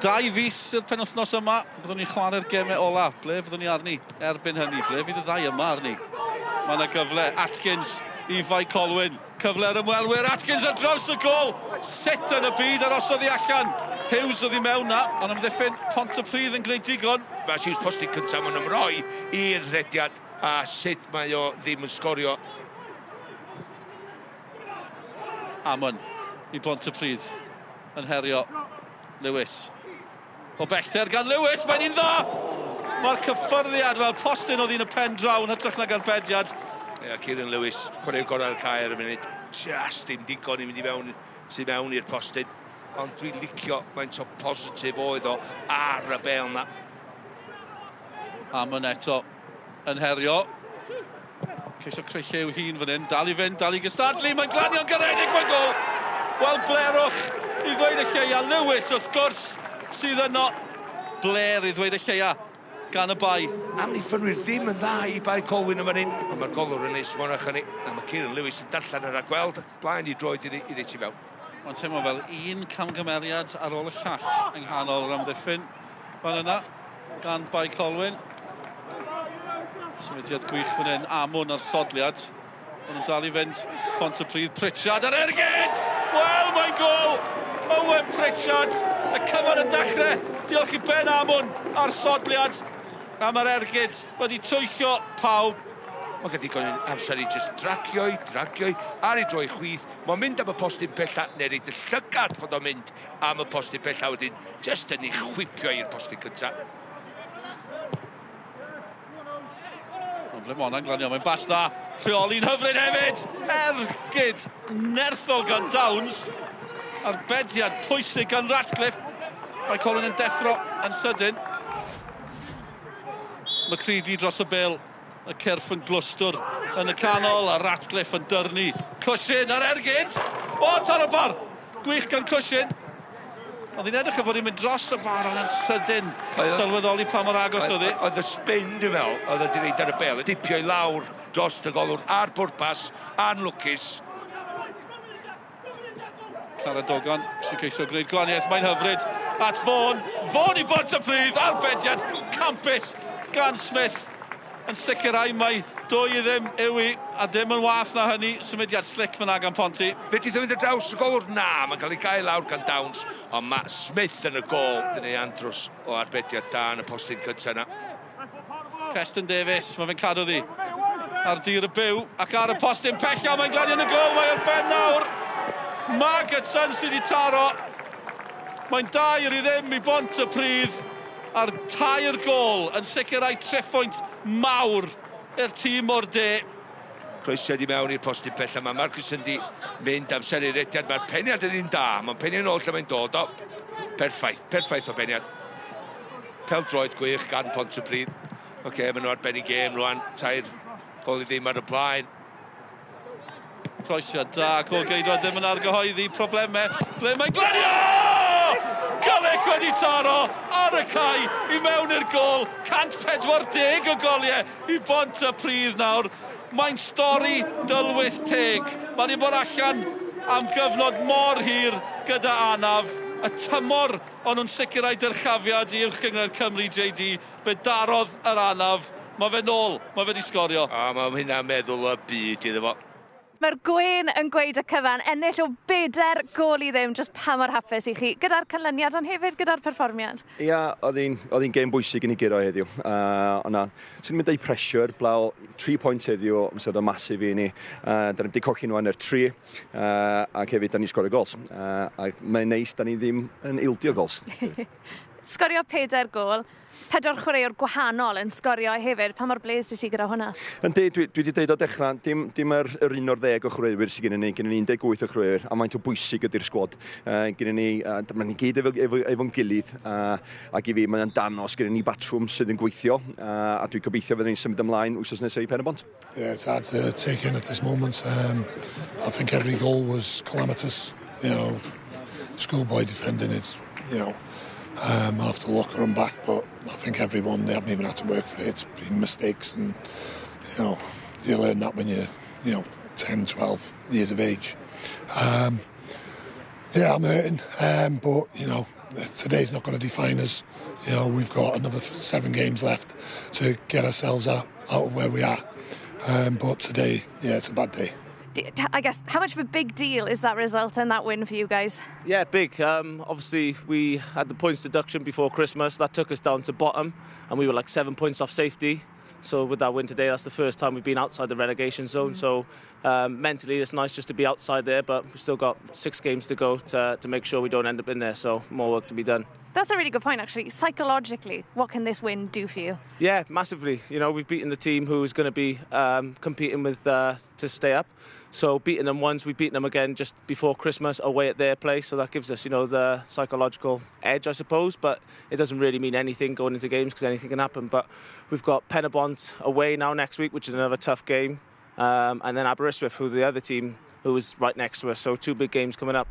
2 fis i'r penwythnos yma, byddwn ni'n chwarae'r gemau ola. Ble fyddwn ni arni erbyn hynny? Ble fydd y ddau yma arni? Mae yna gyfle, Atkins i Fae Colwyn. Cyfle yr ymwelwyr, Atkins ar draws y gol! Sut yn y byd arosodd hi allan? Hughes oedd i mewn na, ond amddiffyn Pontypridd yn gwneud digon. Mae Hughes postyn cyntaf, mae'n ymroi i'r rhediad a sut mae o ddim yn sgorio. Amon i Bontypridd yn herio Lewis. O bellter gan Lewis, mae'n un dda! Mae'r cyffyrddiad fel postyn oedd un y pen draw yn hytrach nag arbediad. Ie, yeah, Kieran Lewis, chwaraewr gorau'r cae ar y funud. Just dim digon i fynd i mewn, tu mewn i'r postyn. Ond dwi'n licio faint o positif oedd o ar y bel na. Amon eto yn herio. Ceisio creu lle i'w hun fan hyn. Dal i fynd, dal i gystadlu. Mae'n glanio'n garedig, mae'n gol! Wel, blerwch i ddweud y lleia. Lewis, wrth gwrs, sydd yno. Bler i ddweud y lleia gan y bai. Amddiffynwyr ddim yn dda i Bae Colwyn yn fan hyn. Ond mae'r golwr yn neis mor hynny. A mae Kieran Lewis yn darllen yr ragweld. Blaen i droed iddi, iddi ti fewn. Mae'n teimlo fel un camgymeriad ar ôl y llall yng nghanol yr amddiffyn. Fan yna, gan Bae Colwyn. Symudiad gwych fan hyn, Amwn ar sodliad. Maen nhw'n dal i fynd, Pontypridd, Pritchard ar ergyd! Wel, mae'n gol! Owen Pritchard, y cyfan yn dechrau. Diolch i Ben Amwn ar sodliad. A mae'r ergyd wedi twyllo pawb. Mae gen digon amser i just dragio i, dragio i, ar ei droi chwith. Mae'n mynd am y postyn pella, neu reid y llygad fod o'n mynd am y postyn pella wedyn, just yn ei chwipio i'r postyn cynta. Ond ble mae hwnna'n glanio, mae'n bas dda, rheoli'n hyfryd hefyd! Ergyd nerthol gan Downs, arbediad pwysig gan Ratcliffe. Mae Colin yn deffro yn sydyn. McCready dros y bel. Y cyrff yn glwstwr yn y canol a Ratcliffe yn dyrnu. Cushin ar ergyd! O, tar y bar! Gwych gan Cushin. Oedd hi'n edrych fel bod hi'n mynd dros y bar ond yn sydyn sylweddoli pa mor agos oedd hi. Oedd y spin, dwi'n meddwl, oedd wedi reid ar y bel, y dipio i lawr dros y golwr a'r pwrpas, anlwcus. Caradogan sy'n ceisio gwneud gwahaniaeth, mae'n hyfryd at Vaughan. Vaughan i Bontypridd, arbediad campus gan Smith yn sicrhau mai 2-0 yw hi, a dim yn wath na hynny, symudiad slick fyna gan Ponty. Fedrith o fynd ar draws y golwr? Na, mae'n cael ei gael lawr gan Downs, ond mae Smith yn y gol. Dyna ei andros o arbediad da yn y postyn cyntaf yna. Preston Davies, mae fe'n cadw ddi ar dir y byw ac ar y postyn pella, mae'n glanio yn y gol, mae o'r ben nawr. Margetson sydd wedi taro. Mae'n 2-0 i Bontypridd a'r tair gol yn sicrhau triphwynt mawr i'r tîm o'r de. Croesiad i mewn i'r postyn pella, mae Marcus yn di mynd amser i'r rediad, mae'r peniad yn un da, mae'n penio'n ôl lle mae'n dod o. Perffaith, perffaith o beniad. Pêl-droed gwych gan Pontypridd. Oce, okay, maen nhw ar ben i gêm rwan. 3 gol i ddim ar y blaen. Croesiad da, gol geidwad ddim yn argyhoeddi problemau. Ble mae'n glanio! Gullick wedi taro ar y cae i mewn i'r gol. 140 o goliau i Bontypridd nawr. Mae'n stori dylwyth teg. Mae wedi bod allan am gyfnod mor hir gyda anaf. Y tymor o'n nhw'n sicrhau dyrchafiad i Uwch Gynghrair Cymru, JD. Fe darodd yr anaf. Mae fe nôl. Mae fe wedi sgorio. A mae hynna'n meddwl y byd iddo fo. Mae'r gwên yn gweud y cyfan, ennill o 4 gôl i ddim, jyst pa mor hapus i chi gyda'r canlyniad ond hefyd gyda'r perfformiad. Ia, oedd hi'n gêm bwysig i ni guro heddiw. Ond na, swn i'n deud pressure, blaw 3 pwynt heddiw, fysa o'n massive i ni. Da ni wedi colli nhw yn yr 3, ac hefyd da ni'n sgorio gols. A mae'n neis, da ni ddim yn ildio gols. Sgorio 4 gôl, 4 chwaraewr gwahanol yn sgorio hefyd. Pa mor bles dwi ti gyda hwnna? Yndi, dwi wedi deud o dechrau, dim yr un o'r 10 o chwaraewyr sydd gennym ni, gennym ni 18 o chwaraewyr, a maint o bwysig ydy'r sgwad. Gennym ni, maen ni gyd efo'n gilydd, ac i fi mae'n danos gennym ni batrwm sydd yn gweithio, a dwi'n gobeithio fyddwn ni'n symud ymlaen wythnos nesaf i Pen-y-bont. Yeah, it's hard to take in at this moment. I think every goal was calamitous. You know, schoolboy defending, it's, you know, I'll have to look at them back, but I think everyone, they haven't even had to work for it. It's been mistakes and, you know, you learn that when you're, you know, 10, 12 years of age. Yeah, I'm hurting, but today's not going to define us. We've got another 7 games left to get ourselves out of where we are. But today, yeah, it's a bad day. I guess, how much of a big deal is that result and that win for you guys? Yeah, big. Obviously, we had the points deduction before Christmas. That took us down to bottom, and we were like 7 points off safety. So with that win today, that's the first time we've been outside the relegation zone. So mentally, it's nice just to be outside there, but we've still got 6 games to go to make sure we don't end up in there. So more work to be done. That's a really good point, actually. Psychologically, what can this win do for you? Yeah, massively. We've beaten the team who is going to be competing with to stay up. So beating them once, we've beaten them again just before Christmas away at their place. So that gives us the psychological edge, I suppose. But it doesn't really mean anything going into games because anything can happen. But we've got Penybont away now next week, which is another tough game. And then Aberystwyth, who the other team who is right next to us. So 2 big games coming up.